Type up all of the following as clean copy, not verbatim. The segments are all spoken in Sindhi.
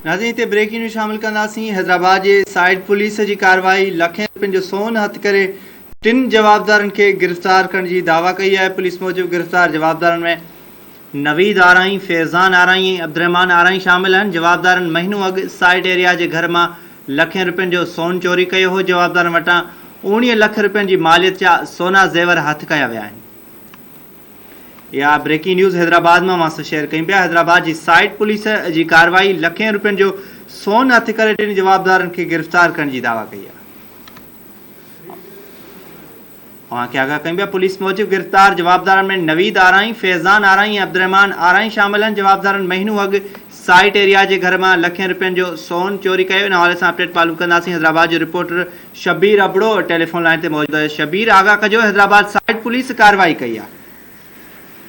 ناظرين هتي بريڪنگ نيوز شامل ڪنداسين حيدرآباد جي سائيڊ پوليس جي ڪارروائي لکين روپين جو سون هٿ ڪري ٽن جوابدارن کي گرفتار ڪرڻ جي دعويٰ ڪئي آهي پوليس موجب گرفتار جوابدارن ۾ نويد آرائين، فيضان آرائين ۽ عبدالرحمان آرائين شامل آهن جوابدارن مهينو اڳ سائيڊ ايريا جي گهر مان لکين روپين جو سون چوري ڪيو هو جوابدارن وٽان اوڻيهه لک روپين جي ماليت جا سونا زيور هٿ ڪيا ويا آهن. اها بريڪنگ نيوز حيدرآباد مان اوهان سان شيئر ڪيون پيا حيدرآباد جي سائيٽ پوليس جي ڪارروائي لکين روپين جو سون هٿ ڪري ٽن جوابدارن کي گرفتار ڪرڻ جي دعويٰ ڪئي آهي اوهان کي آگاهه ڪيون پيا پوليس موجب گرفتار جوابدارن ۾ نويد آرائين، فيضان آرائين ۽ عبدالرحمان آرائين شامل آهن جوابدارن مهينو اڳ سائيٽ ايريا جي گهر مان لکين روپين جو سون چوري ڪيو ان حوالي سان اپڊيٽ معلوم ڪنداسين حيدرآباد جو reporter Shabbir Abro telephone line تي موجود آهي شبير آگاهه ڪجو حيدرآباد سائيٽ پوليس ڪارروائي ڪئي آهي.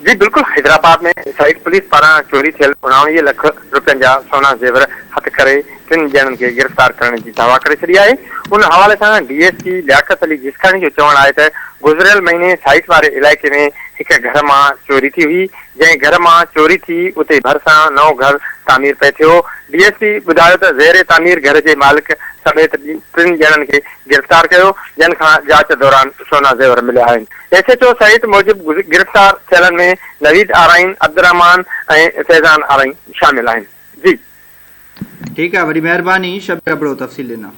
جي بلڪل حيدرآباد ۾ سائيٽ پوليس پاران چوري ٿيل اڻاويهه لک روپين جا سونا زيور هٿ ڪري ٽن ڄڻن کي گرفتار ڪرڻ جي دعويٰ ڪري ڇڏي آهي ان حوالي سان D S P Liaquat Ali Jiskani جو چوڻ آهي ته گذريل مهيني سائيٽ واري علائقي ۾ هڪ گهر مان چوري ٿي هئي جنهن گهر مان چوري ٿي اتي ڀرسان نئون گهر تعمير پئي ٿيو. ڊي ايس پي ٻڌايو ته زير تعمير گهر جي مالڪ سميت ٽن ڄڻن کي گرفتار ڪيو جن کان جاچ دوران سونا زيور مليا آهن. ايس ايڇ او سعيد موجب گرفتار ٿيلن ۾ نويد آرائين، عبدالرحمان ۽ فيضان آرائين شامل آهن. جي. ٺيڪ آهي وڏي مهرباني شبير ابڙو تفصيل ڏنا.